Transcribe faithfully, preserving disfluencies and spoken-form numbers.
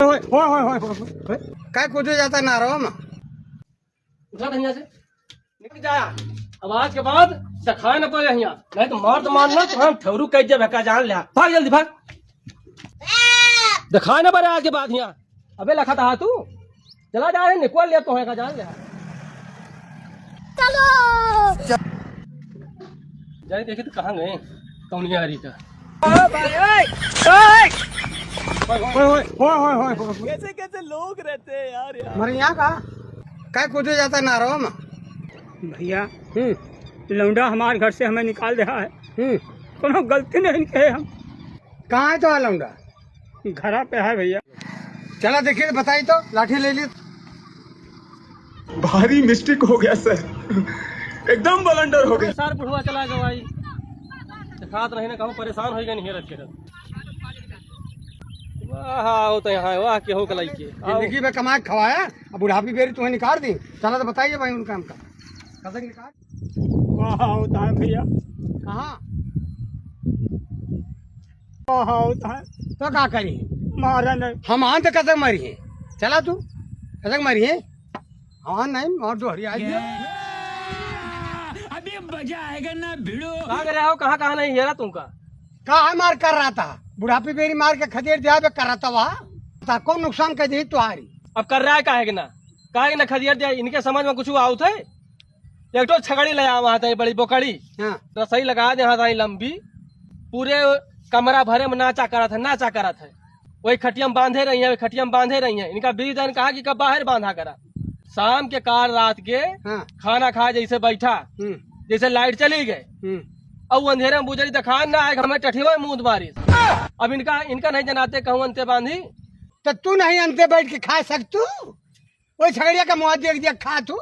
ओए, ओए, ओए। काय कूदे जाता नारो में? उठा धनिया से। निकल जाया। अब आज के बाद दिखाए ना पड़े यहाँ। नहीं तो मार तो मारना, तो हम ठहरू कह दिया, भक्का जान ले। भाग जल्दी भाग। दिखाए ना पड़े आज के बाद यहाँ। अबे लखा था तू। चला जा रहे, निकल ले तो है का जान ले। चलो। जाए देखी तो कहाँ गए? कौन यारी का? ओए, ओए, ओए, ओए, ओए। कैसे कैसे लोग रहते हैं यार, यार। मर यहाँ का? काय कूदे जाता नारो में? भैया, हम्म। लौंडा हमार घर से हमें निकाल दिया है। हम्म। कोनो गलती नहीं कहे हम। कहाँ है तो लौंडा? घरा पे है भैया। चला देखिए, बताई तो, लाठी ले ली। भारी मिस्टेक हो गया सर, एकदम बलंडर हो गया। सार बुढ़वा चला गवा ई। देखात रहे ना, कहूँ परेशान हो गए नहीं रखे। वाह, आओ तो यहाँ, वाह, केहू के लइके। आओ। जिंदगी में कमा के खवाया, अब बुढ़ापी बेरी तुम्हें निकाल दी। चला तो बताइए भाई उनका हमका। कब तक निकाल? वाह, होता है भैया। कहाँ? वाह, होता है। तो का करी? मारा नहीं। हम आन तो कतक मरी है। चला तू, कतक मरी है? हाँ, नहीं, और जो हरियाली है। अभी मजा आएगा ना भिड़ो। कहाँ गए हो? कहाँ, कहाँ नहीं हेरा तुमका? का है मार कर रहा था? बुढ़ापी बेरी मार के खदेड़ दिया बे कर रहा था वहाँ। ता कौन नुकसान कर दी तुम्हारी? अब कर रहा है काहे के ना? काहे के ना खदेड़ दिया? इनके समझ में कुछ आवत है? एक ठो छगड़ी ले आवा था, बड़ी बोकड़ी। हाँ। रसई लगा दे, हाँ, ताई लंबी। पूरे कमरा भरे में नाचा करत है, नाचा करत है। वही खटिया में बांधे रही है, वही खटिया में बांधे रही है। इनका बीस दिन कहा कि कब बाहर बांधा करा। शाम के कार रात के हाँ। खाना खाए जैसे बैठा, हम्म। जैसे लाइट चली गए। हम्म। अब अंधेरे में बुझली तो खान ना आए, हमें टठिया में मूंद मारी। अब इनका, इनका नहीं जनाते कहूँ अंते बांधी। तो तू नहीं अंते बैठ के खा सकतू? वही छगड़िया का मुँह देख दिया खा तू।